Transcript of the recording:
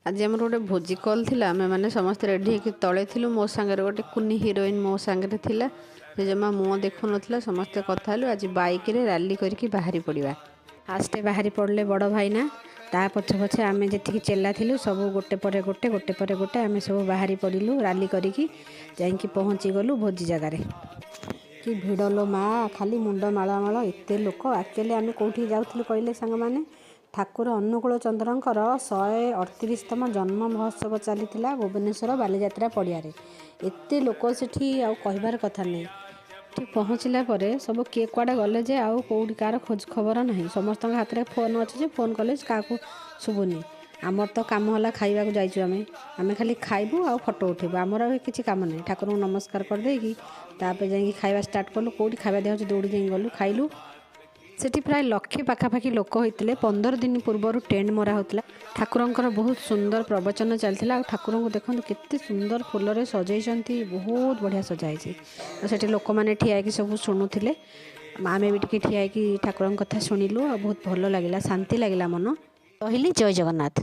ଆଜି ଆମର ଗୋଟେ ଭୋଜି କଲ୍ ଥିଲା। ଆମେମାନେ ସମସ୍ତେ ରେଡ଼ି ହେଇକି ତଳେ ଥିଲୁ। ମୋ ସାଙ୍ଗରେ ଗୋଟେ କୁନି ହିରୋଇନ୍ ମୋ ସାଙ୍ଗରେ ଥିଲା, ସେ ଜମା ମୁହଁ ଦେଖୁନଥିଲା। ସମସ୍ତେ କଥା ହେଲୁ ଆଜି ବାଇକ୍ରେ ରାଲି କରିକି ବାହାରି ପଡ଼ିବା। ଫାଷ୍ଟ ବାହାରି ପଡ଼ିଲେ ବଡ଼ ଭାଇନା, ତା ପଛେ ପଛେ ଆମେ ଯେତିକି ଚେଲା ଥିଲୁ ସବୁ ଗୋଟେ ପରେ ଗୋଟେ, ଗୋଟେ ପରେ ଗୋଟେ ଆମେ ସବୁ ବାହାରି ପଡ଼ିଲୁ। ରାଲି କରିକି ଯାଇକି ପହଞ୍ଚିଗଲୁ ଭୋଜି ଜାଗାରେ। କି ଭିଡ଼ ଲୋ ମା, ଖାଲି ମୁଣ୍ଡ ମାଳମାଳ, ଏତେ ଲୋକ। ଆକ୍ଚୁଆଲି ଆମେ କେଉଁଠିକି ଯାଉଥିଲୁ କହିଲେ ସାଙ୍ଗମାନେ? ଠାକୁର ଅନୁକୂଳ ଚନ୍ଦ୍ରଙ୍କର 138ତମ ଜନ୍ମ ମହୋତ୍ସବ ଚାଲିଥିଲା ଭୁବନେଶ୍ୱର ବାଲିଯାତ୍ରା ପଡ଼ିଆରେ। ଏତେ ଲୋକ ସେଠି ଆଉ କହିବାର କଥା ନାହିଁ। ସେଠି ପହଞ୍ଚିଲା ପରେ ସବୁ କିଏ କୁଆଡ଼େ ଗଲେ ଯେ ଆଉ କେଉଁଠି କାହାର ଖୋଜ ଖବର ନାହିଁ। ସମସ୍ତଙ୍କ ହାତରେ ଫୋନ୍ ଅଛି ଯେ ଫୋନ୍ କଲେ କାହାକୁ ଶୁଭୁନି। ଆମର ତ କାମ ହେଲା ଖାଇବାକୁ ଯାଇଛୁ ଆମେ। ଆମେ ଖାଲି ଖାଇବୁ ଆଉ ଫଟୋ ଉଠେଇବୁ, ଆମର ଆଉ କିଛି କାମ ନାହିଁ। ଠାକୁରଙ୍କୁ ନମସ୍କାର କରିଦେଇକି ତାପରେ ଯାଇକି ଖାଇବା ଷ୍ଟାର୍ଟ କଲୁ। କେଉଁଠି ଖାଇବା ଦିଆହେଉଛି ଦୌଡ଼ି ଯାଇକି ଗଲୁ, ଖାଇଲୁ। ସେଠି ପ୍ରାୟ ଲକ୍ଷେ ପାଖାପାଖି ଲୋକ ହେଇଥିଲେ। 15 ଦିନ ପୂର୍ବରୁ ଟେଣ୍ଟ ମରା ହେଉଥିଲା। ଠାକୁରଙ୍କର ବହୁତ ସୁନ୍ଦର ପ୍ରବଚନ ଚାଲିଥିଲା। ଆଉ ଠାକୁରଙ୍କୁ ଦେଖନ୍ତୁ କେତେ ସୁନ୍ଦର ଫୁଲରେ ସଜେଇଛନ୍ତି, ବହୁତ ବଢ଼ିଆ ସଜା ହେଇଛି। ଆଉ ସେଠି ଲୋକମାନେ ଠିଆ ହେଇକି ସବୁ ଶୁଣୁଥିଲେ। ଆମେ ବି ଟିକେ ଠିଆ ହେଇକି ଠାକୁରଙ୍କ କଥା ଶୁଣିଲୁ ଆଉ ବହୁତ ଭଲ ଲାଗିଲା, ଶାନ୍ତି ଲାଗିଲା ମନ। ରହିଲି, ଜୟ ଜଗନ୍ନାଥ।